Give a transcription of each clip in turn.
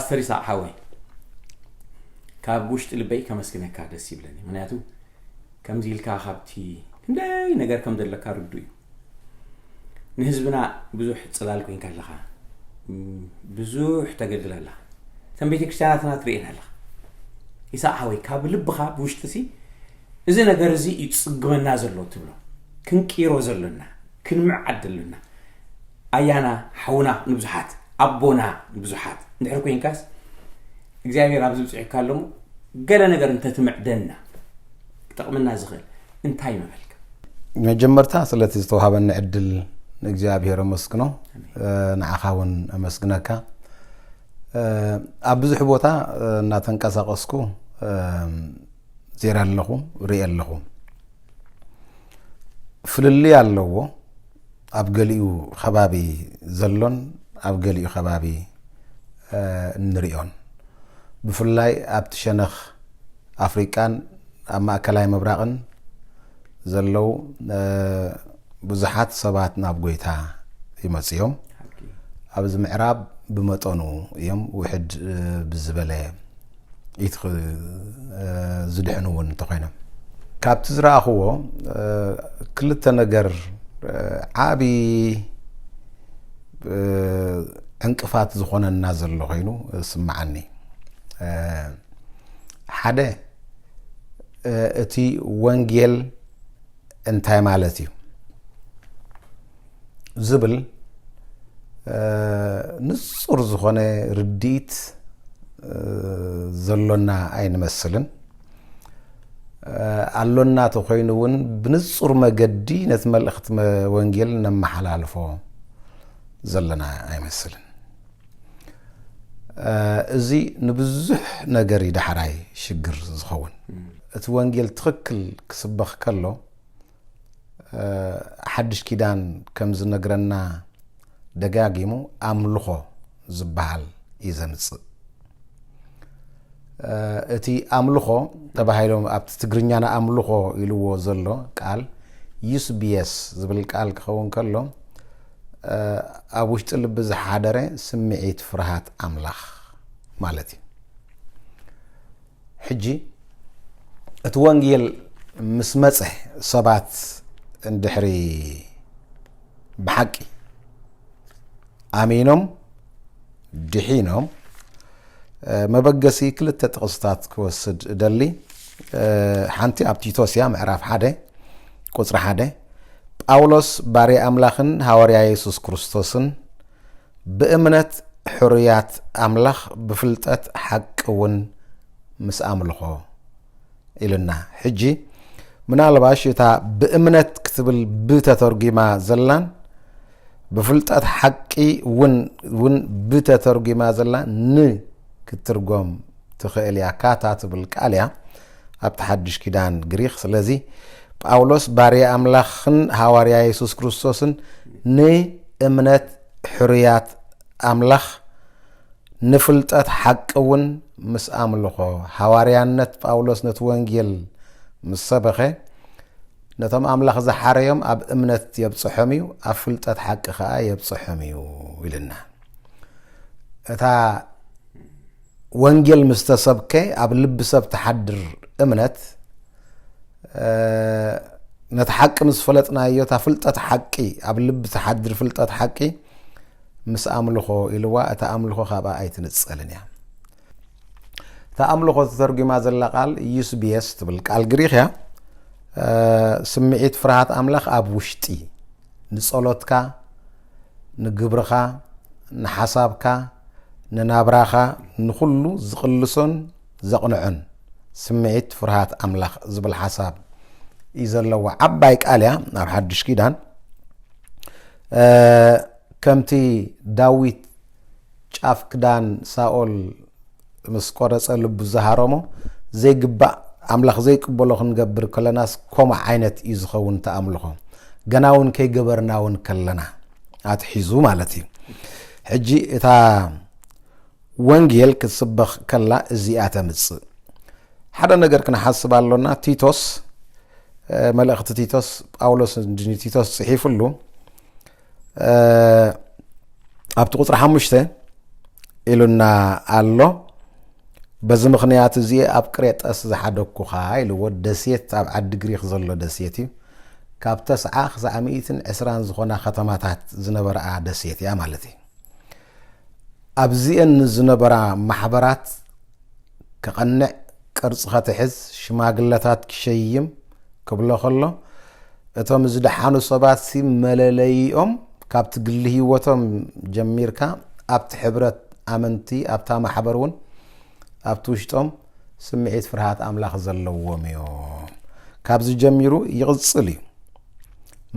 ፓስተር ይስሐቅ ሓወይ፣ ካብ ውሽጢ ልበይ ከመስግነካ ደስ ይብለኒ። ምክንያቱ ከምዚ ኢልካ ካብቲ ክንደይ ነገር ከም ዘለካ ርዱእ እዩ። ንህዝብና ብዙሕ ጽላል ኮይንካ ኣለኻ፣ ብዙሕ ተገልግል ኣለኻ። እተን ቤተ ክርስቲያናትና ትርእየን ኣለኻ። ይስሐቅ ሓወይ፣ ካብ ልብኻ ብውሽጢ ሲ እዚ ነገር እዚ እዩ ዝጽግመና ዘሎ ትብሎ፣ ክንቅይሮ ዘሎና፣ ክንምዕዓድ ዘሎና፣ ኣያና ሓውና ንብዙሓት፣ ኣቦና ንብዙሓት እንድሕር ኮይንካስ እግዚኣብሔር ኣብዚ ብፅሑካ ኣለሞ፣ ገለ ነገር እንተትምዕደና ክጠቕመና ዝኽእል እንታይ ምበልካ? መጀመርታ ስለቲ ዝተዋሃበኒ ዕድል ንእግዚኣብሔር ኣመስግኖ። ንዓኻ እውን ኣመስግነካ። ኣብ ብዙሕ ቦታ እናተንቀሳቐስኩ ዜራ ኣለኹ፣ ርኢ ኣለኹ። ፍልልይ ኣለዎ። ኣብ ገሊኡ ከባቢ ዘሎን ኣብ ገሊኡ ከባቢ እንሪኦን፣ ብፍላይ ኣብቲ ሸነኽ ኣፍሪቃን ኣብ ማእከላይ ምብራቕን ዘለዉ ብዙሓት ሰባት ናብ ጎይታ ይመጽኡ እዮም። ኣብዚ ምዕራብ ብመጠኑ እዮም፣ ውሕድ ብዝበለ ኢትኽ ዝድሕኑ እውን እንተኾይኖም፣ ካብቲ ዝረኣኽዎ ክልተ ነገር ዓቢ ዕንቅፋት ዝኾነና ዘሎ ኮይኑ ስምዓኒ። ሓደ እቲ ወንጌል እንታይ ማለት እዩ ዝብል ንጹር ዝኾነ ርድኢት ዘሎና ኣይንመስልን። ኣሎና ተኾይኑ እውን ብንጹር መገዲ ነቲ መልእኽቲ ወንጌል ነመሓላልፎ ዘለና ኣይመስልን። እዚ ንብዙሕ ነገር እዩ ዳሕራይ ሽግር ዝኸውን። እቲ ወንጌል ትኽክል ክስበኽ ከሎ ሓድሽ ኪዳን ከም ዝነግረና ደጋጊሙ ኣምልኾ ዝበሃል እዩ ዘምጽእ። እቲ ኣምልኾ ተባሂሎም ኣብቲ ትግርኛና ኣምልኾ ኢልዎ ዘሎ ቃል ዩስቢየስ ዝብል ቃል ክኸውን ከሎ ኣብ ውሽጢ ልቢ ዝሓደረ ስምዒት ፍርሃት ኣምላኽ ማለት እዩ። ሕጂ እቲ ወንጌል ምስ መጸ ሰባት እንድሕሪ ብሓቂ ኣሚኖም ድሒኖም መበገሲ ክልተ ጥቕስታት ክወስድ እደሊ። ሓንቲ ኣብ ቲቶስ እያ፣ ምዕራፍ ሓደ ቁፅሪ ሓደ፣ ጳውሎስ ባርያ ኣምላኽን ሃዋርያ የሱስ ክርስቶስን ብእምነት ሕሩያት ኣምላኽ ብፍልጠት ሓቂ እውን ምስ ኣምልኾ ኢልና። ሕጂ ምናልባሽ እታ ብእምነት ክትብል ብተተርጒማ ዘላን ብፍልጠት ሓቂ እውን እውን ብተተርጒማ ዘላ ን ክትትርጎም ትኽእል እያ። ካታ ትብል ቃል እያ ኣብቲ ሓድሽ ኪዳን ግሪኽ። ስለዚ ጳውሎስ ባርያ ኣምላኽን ሃዋርያ የሱስ ክርስቶስን ንእምነት ሕሩያት ኣምላኽ ንፍልጠት ሓቂ እውን ምስ ኣምልኾ። ሃዋርያነት ጳውሎስ ነቲ ወንጌል ምስ ሰበኸ ነቶም ኣምላኽ ዝሓረዮም ኣብ እምነት የብጽሖም እዩ፣ ኣብ ፍልጠት ሓቂ ኸኣ የብጽሖም እዩ ኢልና። እታ ወንጌል ምስ ተሰብከ ኣብ ልቢ ሰብ ትሓድር እምነት ነቲ ሓቂ ምስ ፈለጥናዮ እታ ፍልጠት ሓቂ ኣብ ልቢ ትሓድር ፍልጠት ሓቂ ምስ ኣምልኾ ኢልዋ፣ እታ ኣምልኾ ካብኣ ኣይትንጸልን እያ። እታ ኣምልኾ ተተርጒማ ዘላ ቃል ዩስቢየስ ትብል ቃል ግሪኽ እያ። ስምዒት ፍርሃት ኣምላኽ ኣብ ውሽጢ ንጸሎትካ፣ ንግብርኻ፣ ንሓሳብካ፣ ንናብራኻ፣ ንኹሉ ዝቕልሶን ዘቕንዖን ስምዒት ፍርሃት ኣምላኽ ዝብል ሓሳብ እዩ ዘለዋ። ዓባይ ቃል እያ ኣብ ሓድሽ ኪዳን። ከምቲ ዳዊት ጫፍ ክዳን ሳኦል ምስ ቆረጸ ልቡ ዝሃረሞ ዘይግባእ ኣምላኽ ዘይቅበሎ ክንገብር ከለናስ ከምኡ ዓይነት እዩ ዝኸውን እቲ ኣምልኾ። ገና እውን ከይገበርና እውን ከለና ኣትሒዙ ማለት እዩ። ሕጂ እታ ወንጌል ክትስበኽ ከላ እዚኣ ተምጽእ። ሓደ ነገር ክንሓስብ ኣሎና። ቲቶስ መልእኽቲ ቲቶስ ጳውሎስ ንቲቶስ ጽሒፍሉ ኣብቲ ቁፅሪ ሓሙሽተ ኢሉና ኣሎ። በዚ ምኽንያት እዚ ኣብ ቅሬጠስ ዝሓደግኩኻ ኢልዎ። ደሴት ኣብ ዓዲ ግሪክ ዘሎ ደሴት እዩ። ካብ ተስዓ ክሳዕ ሚእትን ዕስራን ዝኾና ከተማታት ዝነበረኣ ደሴት እያ ማለት እዩ። ኣብዚአን ዝነበራ ማሕበራት ከቐንዕ፣ ቅርጺ ኸትሕዝ፣ ሽማግለታት ክሸይም ክብሎ ከሎ፣ እቶም ዝደሓኑ ሰባት ሲ መለለይኦም ካብቲ ግሊ ህይወቶም ጀሚርካ ኣብቲ ሕብረት ኣመንቲ ኣብታ ማሕበር እውን ኣብቲ ውሽጦም ስምዒት ፍርሃት ኣምላኽ ዘለዎም እዮም። ካብዚ ጀሚሩ ይቕጽል እዩ።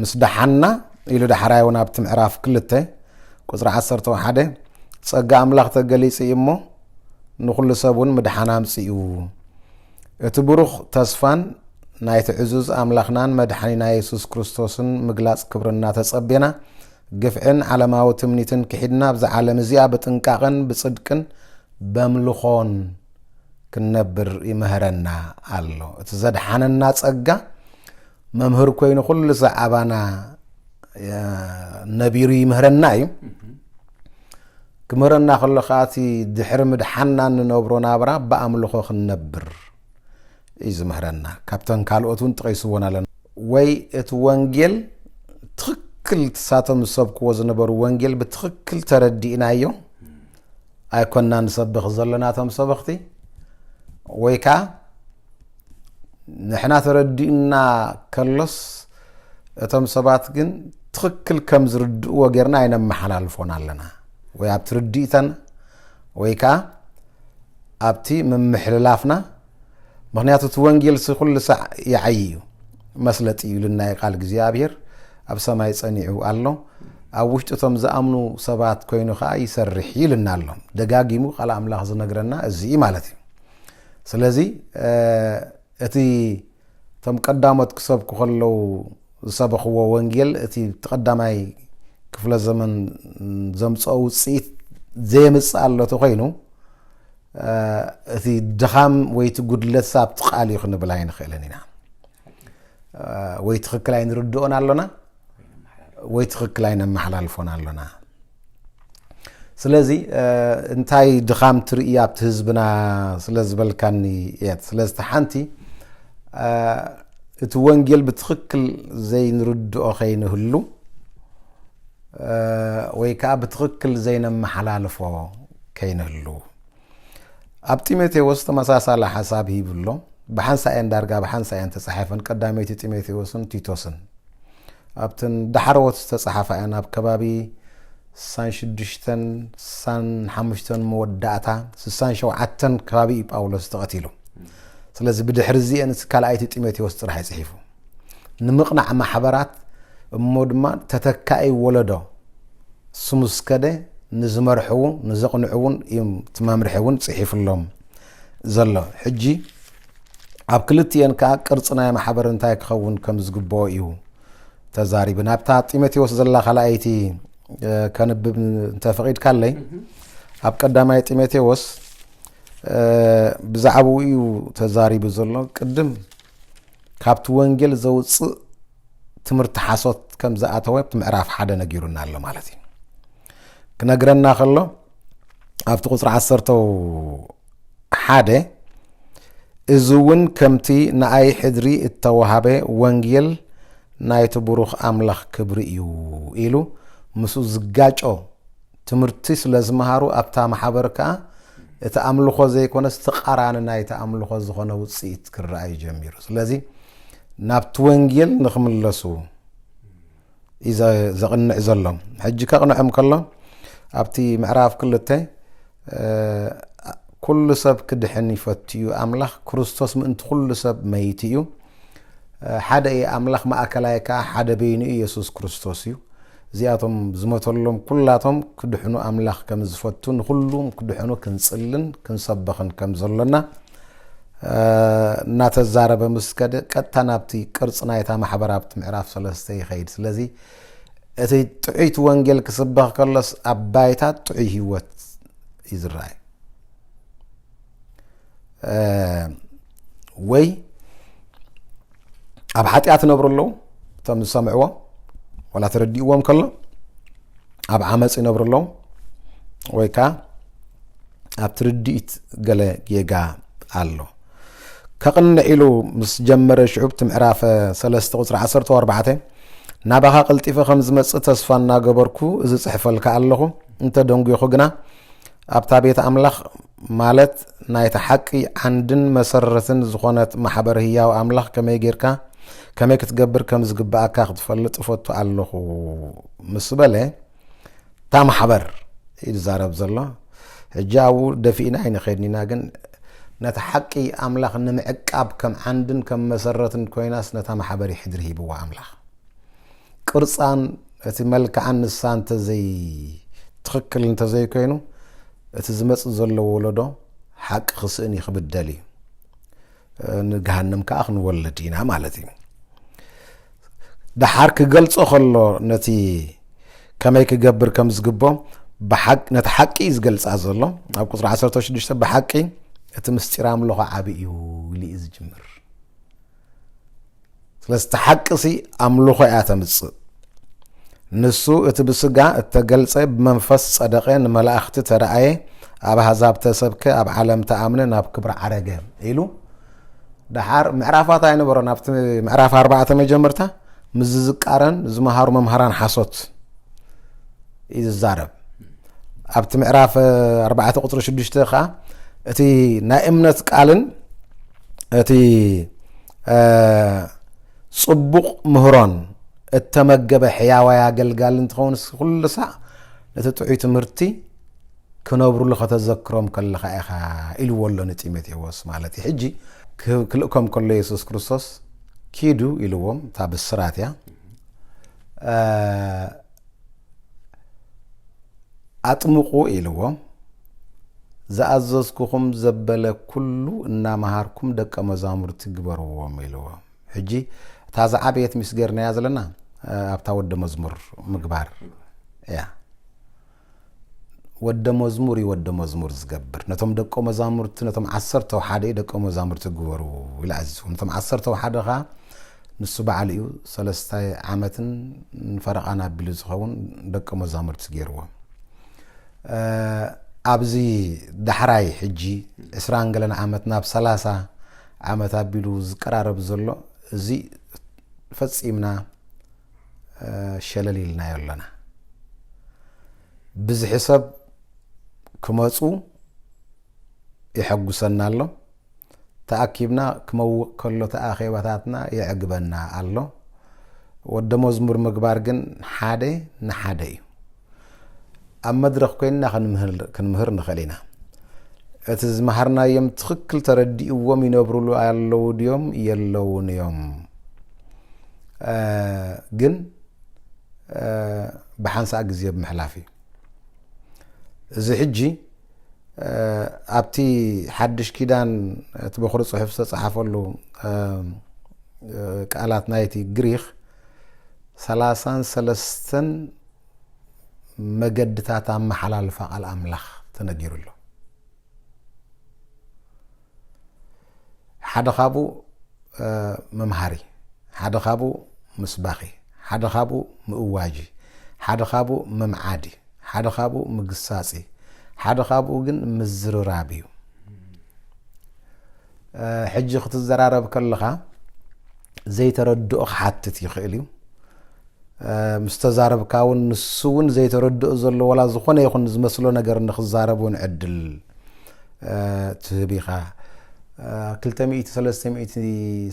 ምስ ደሓና ኢሉ ዳሕራይ እውን ኣብቲ ምዕራፍ ክልተ ቁጽሪ ዓሰርተ ሓደ ጸጋ ኣምላኽ ተገሊጹ እዩ እሞ ንኹሉ ሰብ እውን ምድሓን ኣምጺኡ። እቲ ብሩኽ ተስፋን ናይቲ ዕዙዝ ኣምላኽናን መድሓኒና የሱስ ክርስቶስን ምግላጽ ክብሪ እናተጸቤና፣ ግፍዕን ዓለማዊ ትምኒትን ክሒድና ኣብዛ ዓለም እዚኣ ብጥንቃቐን ብጽድቅን በምልኾን ክንነብር ይምህረና ኣሎ። እቲ ዘድሓነና ጸጋ መምህር ኮይኑ ኩሉ ሳዕ ኣባና ነቢሩ ይምህረና እዩ። ክምህረና ከሎ ከዓ እቲ ድሕሪ ምድሓና እንነብሮ ናብራ ብኣምልኾ ክንነብር እዩ ዝምህረና። ካብተን ካልኦት እውን ጠቒስዎን ኣለና። ወይ እቲ ወንጌል ትኽክል ትሳቶም ዝሰብክዎ ዝነበሩ ወንጌል ብትኽክል ተረዲእናዮ ኣይኮና ንሰብኽ ዘለና እቶም ሰበኽቲ፣ ወይ ከዓ ንሕና ተረዲኡና ከሎስ እቶም ሰባት ግን ትኽክል ከም ዝርድእዎ ጌርና ኣይነመሓላልፎን ኣለና። ወይ ኣብቲ ርድኢተን ወይ ከዓ ኣብቲ ምምሕልላፍና። ምኽንያቱ እቲ ወንጌል ሲ ኩሉ ሳዕ ይዓይ እዩ፣ መስለጢ እዩ ኢሉና እዩ ቃል እግዚኣብሔር። ኣብ ሰማይ ጸኒዑ ኣሎ፣ ኣብ ውሽጢ እቶም ዝኣምኑ ሰባት ኮይኑ ከዓ ይሰርሕ እዩ ኢልና ኣሎ። ደጋጊሙ ቃል ኣምላኽ ዝነግረና እዚ እዩ ማለት እዩ። ስለዚ እቲ እቶም ቀዳሞት ክሰብኩ ከለዉ ዝሰበኽዎ ወንጌል እቲ ቀዳማይ ክፍለ ዘመን ዘምፅኦ ውፅኢት ዘየምፅእ ኣሎ ተኮይኑ፣ እቲ ድኻም ወይ እቲ ጉድለት ኣብቲ ቃል እዩ ክንብል ኣይንኽእልን ኢና። ወይ ትኽክል ኣይንርድኦን ኣሎና ወይ ትኽክል ኣይነመሓላልፎን ኣሎና። ስለዚ እንታይ ድኻም ትርኢ ኣብቲ ህዝብና ስለ ዝበልካኒ እየ። ስለዚ ሓንቲ እቲ ወንጌል ብትኽክል ዘይንርድኦ ከይንህሉ ወይ ከዓ ብትኽክል ዘይነመሓላልፎ ከይንህሉ። ኣብ ጢሞቴዎስ ተመሳሳሊ ሓሳብ ሂብሎ። ብሓንሳእየን ዳርጋ ብሓንሳእየን ተፃሒፈን ቀዳመይቲ ጢሞቴዎስን ቲቶስን ኣብተን ዳሕረዎት ዝተፃሓፋ እየን። ኣብ ከባቢ ስሳን ሽዱሽተን ስሳን ሓሙሽተን መወዳእታ ስሳን ሸውዓተን ከባቢ እዩ ጳውሎስ ተቐቲሉ። ስለዚ ብድሕሪ እዚአን እቲ ካልኣይቲ ጢሞቴዎስ ጥራሕ እዩ ፅሒፉ። ንምቕናዕ ማሕበራት እሞ ድማ ተተካኢ ወለዶ ስሙ ስከደ ንዝመርሕዉ ንዘቕንዕውን እዮም እቲ መምርሒ እውን ፅሒፍሎም ዘሎ። ሕጂ ኣብ ክልቲኤን ከዓ ቅርፂ ናይ ማሕበር እንታይ ክኸውን ከም ዝግብኦ እዩ ተዛሪቡ። ናብታ ጢሞቴዎስ ዘላ ካልኣይቲ ከንብብ እንተፈቒድካለይ ኣብ ቀዳማይ ጢሞቴዎስ ብዛዕባኡ እዩ ተዛሪቡ ዘሎ። ቅድም ካብቲ ወንጌል ዘውፅእ ትምህርቲ ሓሶት ከም ዝኣተወ ኣብቲ ምዕራፍ ሓደ ነጊሩና ኣሎ ማለት እዩ። ክነግረና ከሎ ኣብቲ ቁፅሪ ዓሰርተ ሓደ እዚ እውን ከምቲ ንኣይ ሕድሪ እተዋሃበ ወንጌል ናይቲ ብሩኽ ኣምላኽ ክብሪ እዩ ኢሉ ምስኡ ዝጋጮ ትምህርቲ ስለ ዝመሃሩ ኣብታ ማሕበር ከኣ እቲ ኣምልኾ ዘይኮነስ ተቓራኒ ናይቲ ኣምልኾ ዝኾነ ውፅኢት ክረኣዩ ጀሚሩ። ስለዚ ናብቲ ወንጌል ንኽምለሱ እዩ ዘቕንዕ ዘሎ። ሕጂ ከቕንዖም ከሎ ኣብቲ ምዕራፍ ክልተ ኩሉ ሰብ ክድሕን ይፈቱ እዩ ኣምላኽ፣ ክርስቶስ ምእንቲ ኩሉ ሰብ መይቱ እዩ። ሓደ እዩ ኣምላኽ፣ ማእከላይ ከኣ ሓደ በይኑ እዩ፣ የሱስ ክርስቶስ እዩ። እዚኣቶም ዝመተሎም ኩላቶም ክድሕኑ ኣምላኽ ከም ዝፈቱ፣ ንኹሉም ክድሕኑ ክንጽልን ክንሰብኽን ከም ዘሎና እናተዛረበ ምስ ከደ ቀጥታ ናብቲ ቅርጺ ናይታ ማሕበር ኣብቲ ምዕራፍ ሰለስተ ይኸይድ። ስለዚ እቲ ጥዑይቲ ወንጌል ክስበኽ ከሎስ ኣብ ባይታ ጥዑይ ህይወት እዩ ዝረኣይ። ወይ ኣብ ሓጢኣት ይነብሩ ኣለዉ እቶም ዝሰምዕዎ፣ ዋላ ተረዲእዎም ከሎ ኣብ ዓመፅ ይነብሩ ኣለዉ፣ ወይ ከዓ ኣብቲ ርድኢት ገለ ጌጋ ኣሎ። ከቕንዕ ኢሉ ምስ ጀመረ ሽዑ፣ እቲ ምዕራፍ ሰለስተ ቁጽሪ ዓሰርተ ኣርባዕተ፣ ናባኻ ቀልጢፈ ከም ዝመጽእ ተስፋ እናገበርኩ እዚ ጽሕፈልካ ኣለኹ። እንተ ደንጒኹ ግና፣ ኣብታ ቤት ኣምላኽ፣ ማለት ናይቲ ሓቂ ዓንድን መሰረትን ዝኾነት ማሕበር ህያው ኣምላኽ ከመይ ጌርካ፣ ከመይ ክትገብር ከም ዝግብኣካ ክትፈልጥ እፈቱ ኣለኹ ምስ በለ፣ እታ ማሕበር እዩ ዝዛረብ ዘሎ። ሕጂ ኣብኡ ደፊእና ኣይንኸድን ኢና፣ ግን ነቲ ሓቂ ኣምላኽ ንምዕቃብ ከም ዓንድን ከም መሰረትን ኮይናስ ነታ ማሕበር እዩ ሕድሪ ሂብዋ ኣምላኽ። ቅርጻን እቲ መልክዓን ንሳ እንተዘይ ትኽክል እንተዘይኮይኑ፣ እቲ ዝመጽእ ዘሎ ወለዶ ሓቂ ክስእን እዩ፣ ክብደል እዩ። ንገሃነም ከኣ ክንወለድ ኢና ማለት እዩ። ደሓር ክገልጾ ከሎ ነቲ ከመይ ክገብር ከም ዝግቦ ብሓቅ-፣ ነቲ ሓቂ እዩ ዝገልጻ ዘሎ። ኣብ ቁጽሪ ዓሰርተ ሽዱሽተ ብሓቂ እቲ ምስጢር ኣምልኾ ዓቢ እዩ ኢሉ እዩ ዝጅምር። ስለዚ እቲ ሓቂ ሲ ኣምልኾ እያ ተምጽእ። ንሱ እቲ ብስጋ እተገልጸ ብመንፈስ ጸደቐ፣ ንመላእኽቲ ተረኣየ፣ ኣብ ኣህዛብ ተሰብከ፣ ኣብ ዓለም ተኣምነ፣ ናብ ክብሪ ዓረገ ኢሉ። ደሓር ምዕራፋት ኣይነበሮን። ኣብቲ ምዕራፍ ኣርባዕተ መጀመርታ ምስዚ ዝቃረን ዝመሃሩ መምሃራን ሓሶት እዩ ዝዛረብ። ኣብቲ ምዕራፍ ኣርባዕተ ቁጽሪ ሽዱሽተ ኸዓ እቲ ናይ እምነት ቃልን እቲ፣ እ፣ ጽቡቕ ምህሮን እተመገበ ሕያዋይ ኣገልጋሊ እንትኸውን፣ ንሱ ኩሉ ሳዕ ነቲ ጥዑይ ትምህርቲ ክነብሩሉ ከተዘክሮም ከለኻ ኢኻ ኢልዎ ኣሎ ንጢሞቴዎስ ማለት እዩ። ሕጂ ክህብ-፣ ክልእኮም ከሎ የሱስ ክርስቶስ፣ "ኪዱ" ኢልዎም፣ እታ ብስራት እያ። እ፣ "ኣጥምቑ" ኢልዎም፣ "ዝኣዘዝኩኹም ዘበለ ኩሉ እናመሃርኩም ደቀ መዛሙርቲ ግበርዎም" ኢልዎም። ሕጂ እታ ዝዓበየት ምስ ጌርናያ ዘለና፣ እ፣ ኣብታ ወደ መዝሙር ምግባር እያ። ወደ መዝሙር እዩ ወደ መዝሙር ዝገብር። ነቶም ደቀ መዛሙርቲ፣ ነቶም ዓሰርተ ሓደ ደቀ መዛሙርቲ ግበሩ ኢሉ ኣዚዝዎም። ነቶም ዓሰርተ ሓደ ኸዓ ንሱ ባዕሉ እዩ ሰለስተ ዓመትን ፈረቓን ኣቢሉ ዝኸውን ደቀ መዛሙርቲ ገይርዎም። እ፣ ኣብዚ ዳሕራይ ሕጂ ዕስራን ገለን ዓመት ናብ ሰላሳ ዓመት ኣቢሉ ዝቀራረብ ዘሎ፣ እዚ ፈጺምና፣ እ፣ ሸለል ኢልናዮ ኣለና። ብዝሒ ሰብ ክመጹ የሐጉሰና ኣሎ። ተኣኪብና ክመውቕ ከሎ እቲ ኣኼባታትና የዕግበና ኣሎ። ወደ መዝሙር ምግባር ግን ሓደ ንሓደ እዩ። ኣብ መድረኽ ኮይንና ክንምህር፣ ክንምህር ንኽእል ኢና። እቲ ዝመሃርናዮም ትኽክል ተረዲእዎም ይነብሩሉ ኣለዉ ድዮም የለዉን እዮም? እ፣ ግን፣ እ፣ ብሓንሳእ ግዜ ብምሕላፍ እዩ። እዚ ሕጂ፣ እ፣ ኣብቲ ሓድሽ ኪዳን እቲ በኹሪ ጽሑፍ ዝተጻሓፈሉ፣ እ፣ እ፣ ቃላት ናይቲ ግሪኽ ሰላሳን ሰለስተን መገድታት ኣመሓላልፋ ቃል ኣምላኽ ተነጊሩ ኣሎ። ሓደ ካብኡ፣ እ፣ መምሃሪ፣ ሓደ ካብኡ ምስባኺ፣ ሓደ ካብኡ ምእዋጂ፣ ሓደ ካብኡ ምምዓዲ፣ ሓደ ካብኡ ምግሳጺ፣ ሓደ ካብኡ ግን ምዝርራብ እዩ። እ፣ ሕጂ ክትዘራረብ ከለኻ ዘይተረድኦ ክሓትት ይኽእል እዩ። እ፣ ምስ ተዛረብካ እውን ንሱ እውን ዘይተረድኦ ዘሎ ዋላ ዝኾነ ይኹን ዝመስሎ ነገር ንክዛረብ እውን ዕድል፣ እ፣ ትህብ ኢኻ። እ፣ ክልተ ሚእቲ፣ ሰለስተ ሚእቲ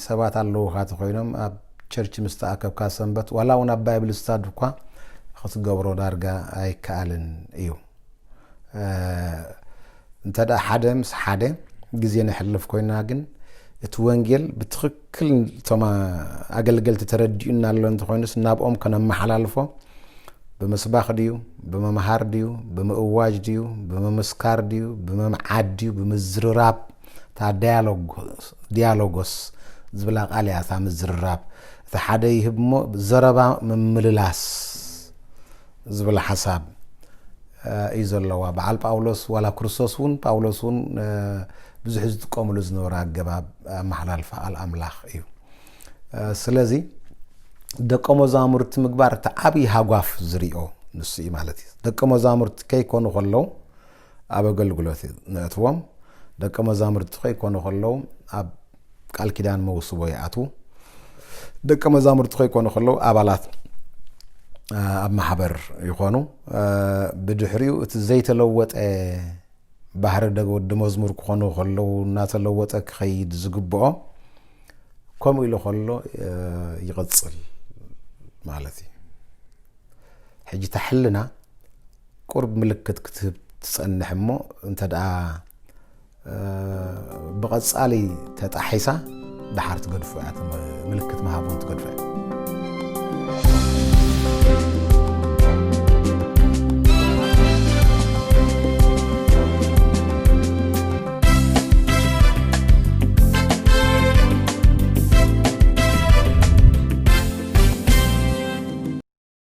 ሰባት ኣለዉኻ ተኾይኖም ኣብ ቸርች ምስ ተኣከብካ ሰንበት፣ ዋላ እውን ኣብ ባይብል ስታድ እኳ ክትገብሮ ዳርጋ ኣይከኣልን እዩ። እ፣ እንተ ደኣ ሓደ ምስ ሓደ ግዜ ነሕልፍ ኮይና ግን እቲ ወንጌል ብትኽክል እቶም ኣገልገልቲ ተረዲኡና ኣሎ እንተኾይኑስ ናብኦም ከነመሓላልፎ ብምስባኽ ድዩ፣ ብምምሃር ድዩ፣ ብምእዋጅ ድዩ፣ ብምምስካር ድዩ፣ ብምምዓድ ድዩ፣ ብምዝርራብ፣ እታ ዳያሎግ-፣ ዲያሎጎስ ዝብላ ቃል እያ እታ ምዝርራብ። እቲ ሓደ ይህብ እሞ ዘረባ ምምልላስ ዝብል ሓሳብ፣ እ፣ እዩ ዘለዋ። በዓል ጳውሎስ ዋላ ክርስቶስ እውን ጳውሎስ እውን፣ እ፣ ብዙሕ ዝጥቀምሉ ዝነበረ ኣገባብ ኣመሓላልፋ ቃል ኣምላኽ እዩ። እ፣ ስለዚ ደቀ መዛሙርቲ ምግባር እቲ ዓብዪ ሃጓፍ ዝሪኦ ንሱ እዩ ማለት እዩ። ደቀ መዛሙርቲ ከይኮኑ ከለዉ ኣብ ኣገልግሎት ነእትዎም። ደቀ መዛሙርቲ ከይኮኑ ከለዉ ኣብ ቃል ኪዳን መውስቦ ይኣትዉ። ደቀ መዛሙርቲ ከይኮኑ ከለዉ ኣባላት ኣብ ማሕበር ይኾኑ። ብድሕሪኡ እቲ ዘይተለወጠ ባህሪ ደቂ ወዲ መዝሙር ክኾኑ ከለዉ እናተለወጠ ክኸይድ ዝግብኦ ከምኡ ኢሉ ከሎ ይቕጽል ማለት እዩ። ሕጂ እታ ሕልና ቁሩብ ምልክት ክትህብ ትጸንሕ እሞ እንተ ደኣ ብቐጻሊ ተጣሒሳ ደሓር ትገድፎ እያ። ምልክት ምሃብ እውን ትገድፎ እያ።